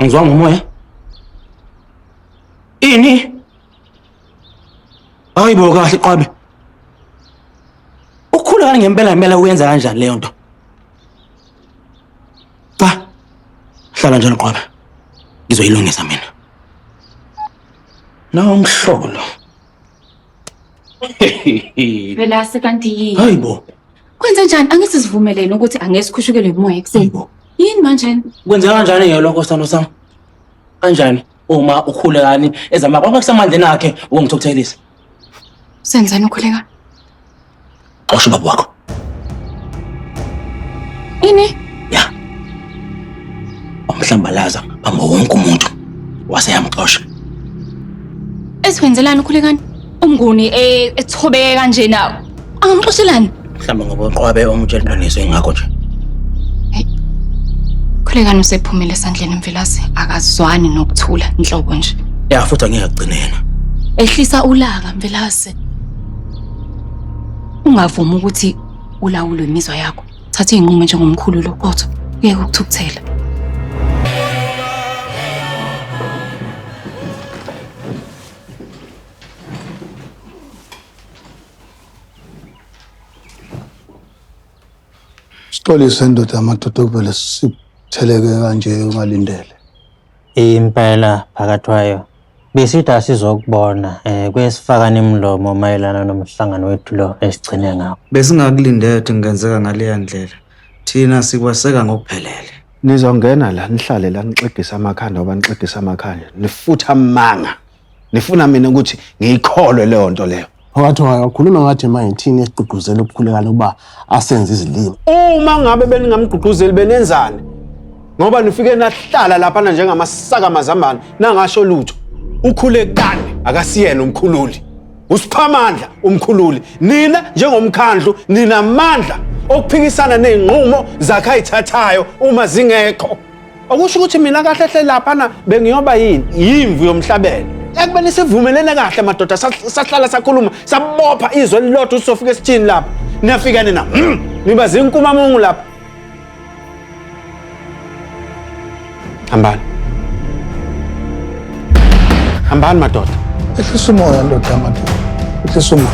Angizwanga umoya. Ini? Hayibo kahle Qwabe. Ukhula kani ngempela ngempela uyenza kanjani leyo nto? Cha. Hlala njalo Qwabe. Ngizoyilungisa mina. Nawo umhlolo. Velase kanti yini? Hayibo. Kwenze njani? Angithi sivumelene ukuthi angeke sikhushukelwe umoya ekuseni. Hayibo. Yini manje? Kwenzeka kanjani ke lokho sithando sami? Kanjani uma ukhulekani ezama konke kusemandleni akhe ukungithukuthelisa? Senzani ukhuleka? Xosha ubaba wakho. Ini? Ya. Wamhlambalaza phambi wonke umuntu. Wase yamxosha. Esiwenzelani ukhulekani? Umnguni e, ethobeke kanjena. Angamxoshelani? Mhlawumbe ngoba uqwabe omtshela iqiniso ingakho nje. Hey. Khulekani usephumile esandleni Mvelase, akazwani nokuthula nhlobo nje. Ya futhi angeke agcine yena. Ehlisa ulaka Mvelase. Ungavumi ukuthi ulawulwe imizwa yakho. Thatha izinqumo njengomkhulu loqotho, uyeke ukuthukuthela. Sixolise ndoda amadoda okuvele sitheleke kanje ungalindele. Impela phakathwayo besithi asizokubona eh kwesifakana imlomo mayelana nomhlangano wethu lo esigcine ngawo. Besingakulindele ukuthi kungenzeka ngaleya ndlela. Thina sikweseka ngokuphelele. Nizongena la nihlale la nixegise amakhanda ngoba nixegise amakhanda nifutha amanga. Nifuna mina ukuthi ngiyikholwe leyo nto leyo. Phakathi wayo wakhuluma ngathi manje thina esigqugquzela ukukhulekana ukuba asenze izilimi. Uma ngabe beningamgqugquzeli benenzani? Ngoba nifike nahlala laphana njengamasaka amazambane nangasho lutho. Ukhulekani akasiyena umkhululi. Usiphamandla umkhululi. Nina njengomkhandlu ninamandla okuphikisana nezinqumo zakhe ayithathayo uma zingekho. Okusho ukuthi mina kahle hle laphana bengiyoba yini? Yimvu yomhlabelo. Ekubeni sivumelene kahle madoda sahlala sakhuluma sabopha izwe elilodwa usofika esithini lapha. Niyafika nina. Niba zinkumamungu lapha. Hambani. Hambani madoda. Ehlisa umoya ndoda madoda. Ehlisa umoya.